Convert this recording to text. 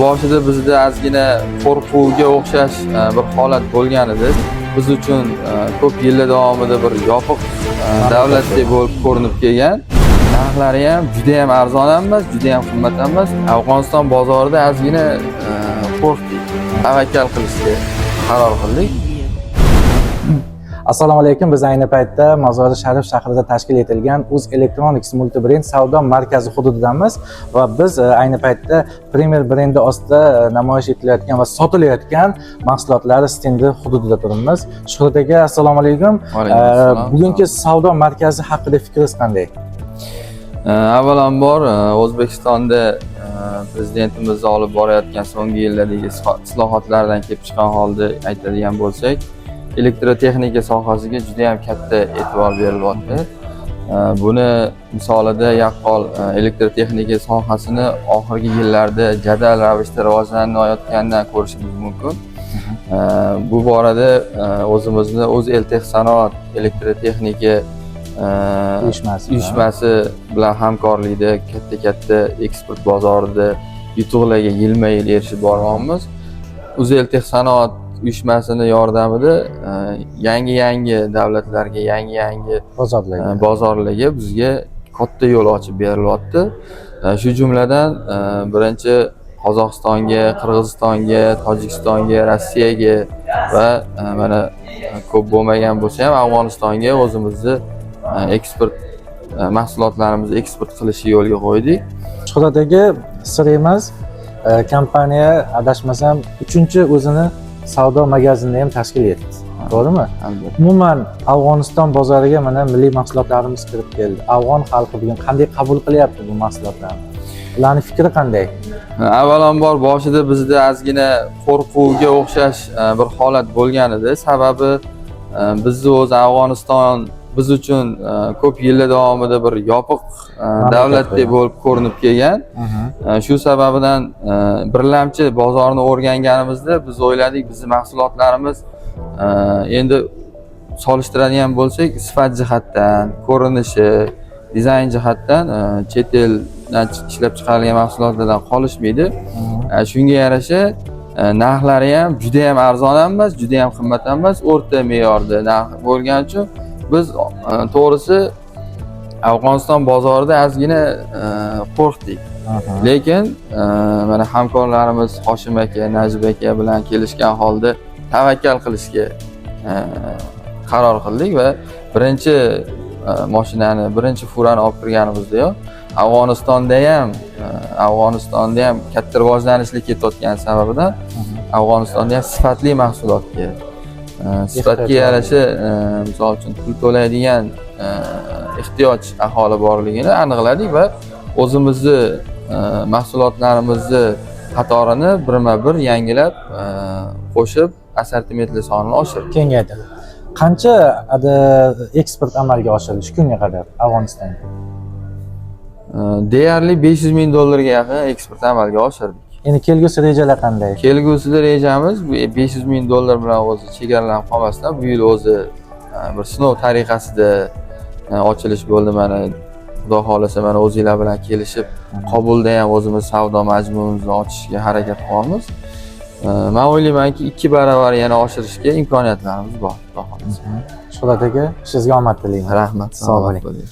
Boshida bizda ozgina qo'rquvga o'xshash bir holat bo'lgan edi. Biz uchun ko'p yillar davomida bir yopiq davlatdek bo'lib ko'rinib kelgan. Narxlari ham juda ham arzon ham emas, juda ham qimmat ham emas. Afg'oniston bozorida ozgina qo'rqdik. Tavakkal qilishga qaror qildik. Assalomu alaykum. Biz ayni paytda Mozori Sharif shahrida tashkil etilgan Uz Electronics multibrend savdo markazi hududidamiz va biz ayni paytda Premier brendi ostida namoyish etilayotgan va sotilayotgan mahsulotlari stendi hududida turibmiz. Shuhrat aka, assalomu alaykum. Alaykum assalom. Bugungi savdo markazi haqida fikringiz qanday? Avvalambor, O'zbekistonda prezidentimiz olib borayotgan so'nggi yillardagi islohotlardan kelib chiqqan holda aytadigan bo'lsak, elektrotexnika sohasiga juda ham katta e'tibor berilyapti. Buni misolida yaqqol elektrotexnika sohasini oxirgi yillarda jadal ravishda rivojlanayotganidan ko'rishimiz mumkin. Bu borada o'zimizni O'zeltexsanoat elektrotexnika uyushmasi uyushmasi bilan hamkorlikda katta katta eksport bozorida yutuqlarga yilma yil erishib boryapmiz. O'zeltexsanoat uyushmasini yordamida yangi yangi davlatlarga, yangi yangi bozorlarga bozorlarga bizga katta yo'l ochib berilyapti. Shu jumladan birinchi Qozog'istonga, Qirg'izistonga, Tojikistonga, Rossiyaga va mana ko'p bo'lmagan bo'lsa ham Afg'onistonga o'zimizni eksport mahsulotlarimizni eksport qilishni yo'lga qo'ydik. Shuhrat aka, sir emas, kompaniya adashmasam uchinchi o'zini savdo magazinini ham tashkil etdi. To'g'rimi? Albatta. Umuman, Afg'oniston bozoriga mana milliy mahsulotlarimiz kirib keldi. Afg'on xalqi bugun qanday qabul qilyapti bu mahsulotlarni? Ularni fikri qanday? Avvalambor, boshida bizda ozgina qo'rquvga o'xshash bir holat bo'lgan edi. Sababi bizni o'zi Afg'oniston biz uchun ko'p yillar davomida bir yopiq davlatdek bo'lib ko'rinib kelgan. Shu sababidan birlamchi bozorni o'rganganimizda biz o'yladik, bizni mahsulotlarimiz endi solishtiradigan bo'lsak, sifat jihatdan, ko'rinishi, dizayn jihatdan chet eldan ishlab chiqarilgan mahsulotlardan qolishmaydi. Shunga yarasha narxlari ham juda ham arzon ham emas, juda ham qimmat ham emas, o'rta me'yorda narx bo'lgani uchun biz to'g'risi Afg'oniston bozorida ozgina qo'rqdik. Lekin mana hamkorlarimiz Hoshim aka, Najib aka bilan kelishgan holda tavakkal qilishga qaror qildik va birinchi mashinani, birinchi furani olib kirganimizdayoq Afg'onistonda ham katta rivojlanishlar ketayotgani sababidan Afg'onistonda ham sifatli mahsulotga, sifatga ehtiyoj yarasha misol uchun pul to'laydigan ehtiyoj aholi borligini aniqladik va o'zimizni mahsulotlarimizni qatorini birma bir yangilab, qo'shib, assortimentlar sonini oshirdik. Kengaytirdi. Qancha eksport amalga oshirildi shu kunga qadar Afg'onistonga? Deyarli 500 ming dollarga yaqin eksport amalga oshirdik. Endi kelgusi rejalar qanday? Kelgusida rejamiz bu 500 ming dollar bilan o'zi chegaralanib qolmasdan, bu yil o'zi bir sinov tariqasida ochilish bo'ldi. Mana, xudo xohlasa, mana o'zinglar bilan kelishib, Qobulda ham o'zimiz savdo majmuamizni ochishga harakat qilyapmiz. Man o'ylaymanki, 2 baravar yana oshirishga imkoniyatlarimiz bor, xudo xohlasa. Shuhrat aka, ishingizga omad tilayman. Rahmat. Sog' bo'ling. Salomat bo'ling.